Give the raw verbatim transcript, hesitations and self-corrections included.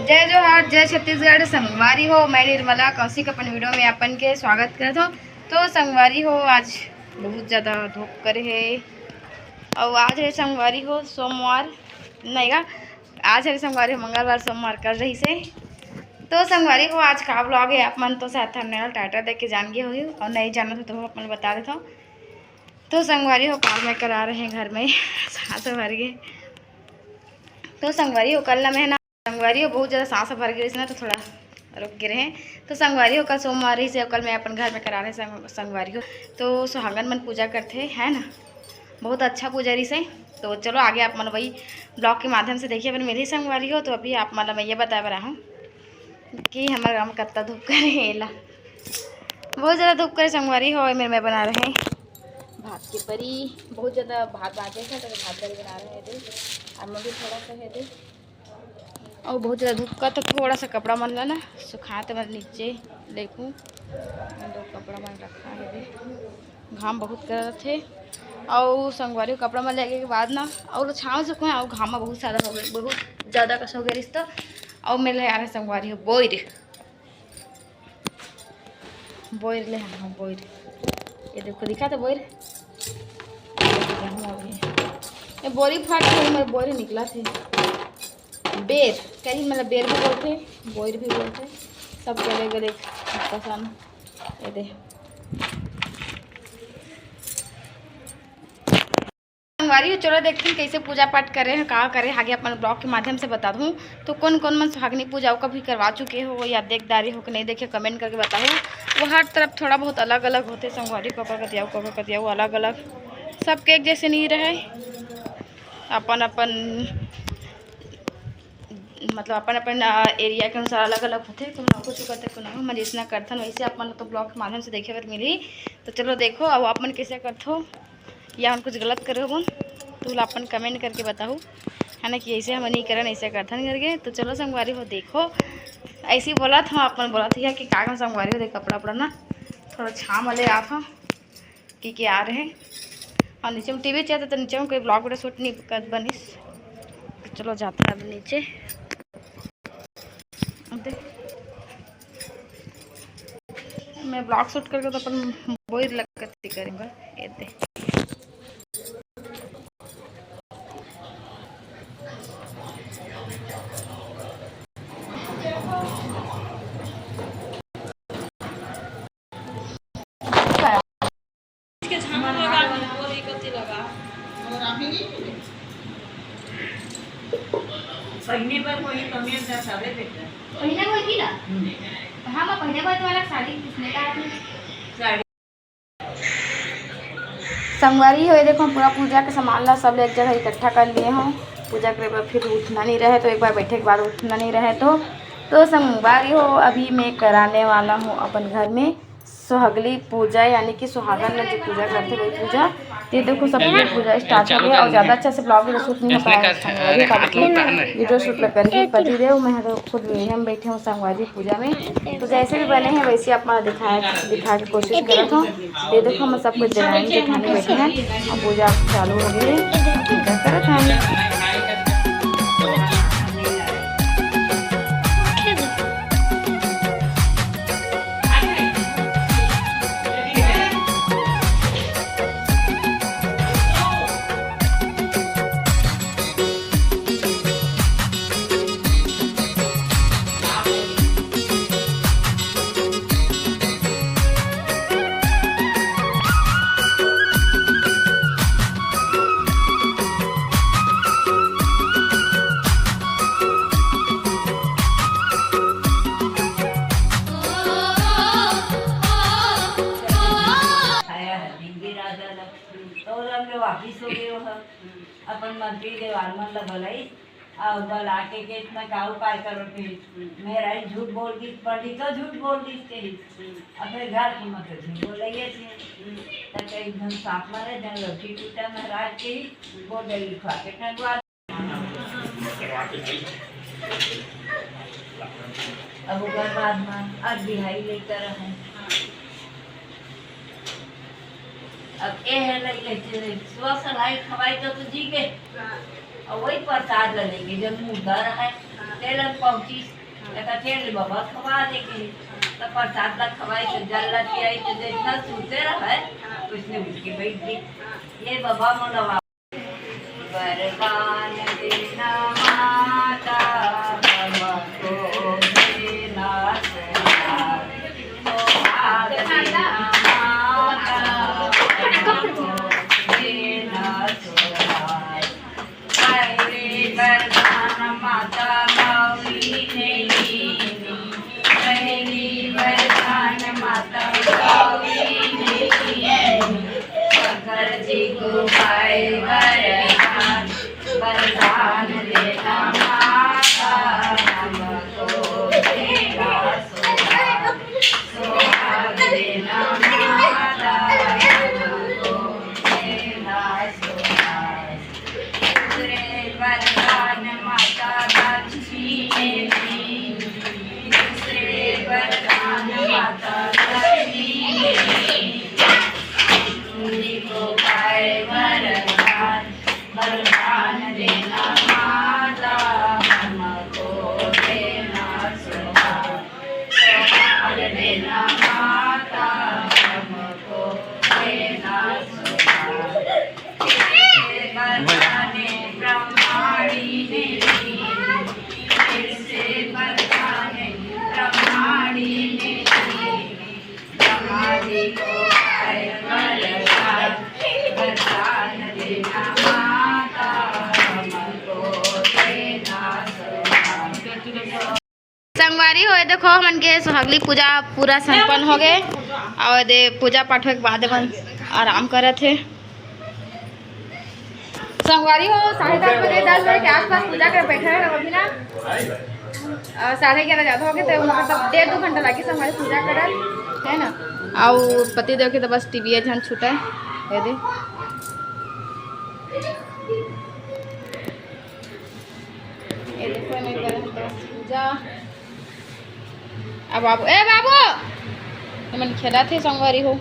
जय जोहार, जय छत्तीसगढ़। संगवारी हो, मैं निर्मला कौशिक अपन वीडियो में अपन के स्वागत करत हूँ। तो संगवारी हो, आज बहुत ज़्यादा धूप करे हे, और आज है संगवारी हो सोमवार, नहीं गा, आज है संगवारी हो, मंगलवार सोमवार कर रही से। तो संगवारी हो, आज का ब्लॉग है, आप मन तो शायद थंबनेल टाइटल देख के जान गए हो, और नहीं जानत हो तो अपन बता देता हूँ। तो संगवारी हो, काम मैं करा रहे हैं घर में सास भर के। तो संगवारी हो, कल ना मैं ना संगवारी हो, बहुत ज़्यादा सांस भर गिरिस ना, तो थोड़ा रुक गे रहे। तो संगवारी हो, कल सोमवार रहिस हे, कल मैं अपन घर में करा रहे संग-, संगवारी हो। तो सुहागन मन पूजा करथे, है ना, बहुत अच्छा पूजा रहिस हे। तो चलो, आगे आप मन वही ब्लॉग के माध्यम से देखिए, अपन मिलही संगवारी हो। तो अभी आप मन ला मैं ये बताए बर आहूँ कि हमर गाँव में कत्ता धूप करे हे एला, बहुत ज़्यादा धूप करे संगवारी हो। मेरे मैं बना रहे भात के बरी, बहुत ज़्यादा भात बाँचे हे, तो भात बरी बना रहे थे, और मैं भी थोड़ा सा है दे। और बहुत ज़्यादा धूप का, तो थोड़ा सा कपड़ा मन ला ना सुखात मैं नीचे लेकूँ। मैं दो कपड़ा मन रखा है दे, घाम बहुत करत हे। और संगवारी कपड़ा मन लेके के बाद ना, और छाँव सुखोए, और घाम बहुत सारा हो गए, बहुत ज़्यादा कस हो गए रिश्ता। और मेरे आ रहे संगवारी हो बोइर, बोइर ले हाँ, बोइर। ये देखो, दिखा तो बोइर। ये बोरी फाट के मेरे बोइर निकला थे। बेर, कहीं मतलब बेर भी बोलते, बोइर भी बोलते, सब गले गले पसंद। ये दे संगवारी हो, चलो देखते हैं कैसे पूजा पाठ करे हैं, का करे, आगे अपन ब्लॉग के माध्यम से बता दूँ। तो कौन कौन मन सुहागनी पूजा का भी करवा चुके हो या देख डारे हो कि नहीं देखे, कमेंट करके बताओ। वो हर तरफ थोड़ा बहुत अलग अलग होते संगवारी, कोकर कतियाऊ, कोकर कतियाऊ अलग अलग, सबके एक जैसे नहीं रहे, अपन अपन मतलब अपन अपन एरिया के अनुसार अलग अलग होते। कोनो कुछ करते, कोनो हम जैसे करथन वैसे अपन तो ब्लॉग के माध्यम से देखे बर मिली। तो चलो देखो, अब अपन कैसे करथो या हम कुछ गलत करे होबन, तो ओला अपन कमेंट करके बताहू, है ना, कि ऐसे हम नहीं करन, ऐसे करथन करके। तो चलो संगवारी हो, देखो, ऐसे ही बोलत हम, अपन बोलत ही है कि का हम संगवारी हो, देख कपड़ा उपड़ा ना थोड़ा छाँव ले आत हूँ कि के आ रहे हैं। और नीचे में टीवी चलता, तो नीचे में कोई ब्लॉग वीडियो शूट नहीं कर बनिस। तो चलो जाते हैं अब नीचे। अब देख, मैं ब्लॉग शूट करके तो अपन बोइर लगती करूँगा। ये दे इसके झांक लगा, बोली कति लगा। पहिने बर कोई कमी अंतर सबे बेटा। पहिने बर की ना? हम्म। हाँ, मैं पहिने बर तुम्हारा साड़ी किसने कहा थी? साड़ी। संगवारी हो, ये देखो, पूरा पूजा के सामान ला सब एक जगह इकट्ठा कर लिए हूँ। पूजा करे बर फिर उठना नहीं रहे, तो एक बार बैठे के बाद उठना नहीं रहे, तो तो संगवारी हो, अभी मैं कराने वाला हूँ अपन घर में सुहागली पूजा, यानी कि सुहागन में जो पूजा करते वही पूजा। ये देखो, सब कुछ पूजा स्टार्ट हो गया और ज़्यादा अच्छा से ब्लॉग वीडियो शूट नहीं हो पाया। संगवारी हो, अभी वीडियो शूट कर ही पति देव, मैं तो खुद यहीं में बैठे हूँ संगवारी पूजा में। तो जैसे भी बने हैं वैसे आप दिखाए, दिखा के कोशिश करत हूँ। ये देखो, हम सब कुछ जनानी जेठानी बैठे हैं और पूजा चालू हो गई है, पूजा करत हैं। खाया है, दिन भी राजा लक्ष्मी। तो हम लोग वापिस हो गए हो, अपन मंत्री देवान मन ला बुलाई। अउ बला के खेत में का उपाय करो थे? मेहरारू झूठ बोल दी, पंडितो झूठ बोल दी थे। अब फिर घर के मत झूठ बोलइए थे। त कई एकदम सांप मारे, जन लौठी टूटा महाराज के ही, वो डली खा के टंगवा। अब ओकर बाद में अब बिहाई लेकर है। अब ए है लइका के सुबह सलाई खवाई तो, तो जी के। हाँ। और वही प्रसाद ले लेंगे जब मुर्दा रहे। हाँ। तेलन पहुंची, त कथे, "ले बबा खवा दे के।" त प्रसाद ला खवाई, त जल ला पियाई, त जतना सुते रहय, उसने उठ के बैठ गई। ये बबा मोला वरदान देना माता, हमको देना सुहाग। सुहाग देना माता, हमको देना सुहाग। पहली वरदान माता गौरी ने दीनी, पहली वरदान माता गौरी ने दीनी। शंकर जी को पाए वरदान, वरदान देना माता, हमको देना सुहाग। सुहाग देना माता, हमको देना सुहाग। दूसरे वरदान माता लक्ष्मी ने दीनी, दूसरे वरदान माता लक्ष्मी ने दीनी। तुमको पाए वरदान, वरदान देना माता, हमको देना सुहाग। सुहाग देना माता, हमको देना सुहाग। वरदान ब्रह्माणी ने दीनी, फिर से वरदान ब्रह्माणी ने दीनी। ब्रह्मा जी को पाए वरदान, वरदान देना माता, हमको देना सुहाग। संगवारी हो, ये देखो, हमन के सुहागली पूजा पूरा संपन्न हो गए। और ये पूजा पाठ होए के बाद हमन आराम करत हे। संगवारी हो, साढ़े दस बजे, दस बजे के आसपास पूजा कर बैठे हैं हम अभी ना। और साढ़े ग्यारह ज़्यादा हो गए, तो मतलब डेढ़ दो घंटा लगी संगवारी पूजा करत, है ना। और पति देव के तो बस टीवी झन छूटा है, ये दे। ये देखो, मैं करत हूँ पूजा। अब बाबू, ए बाबू, ये मन खेलत हे संगवारी हो।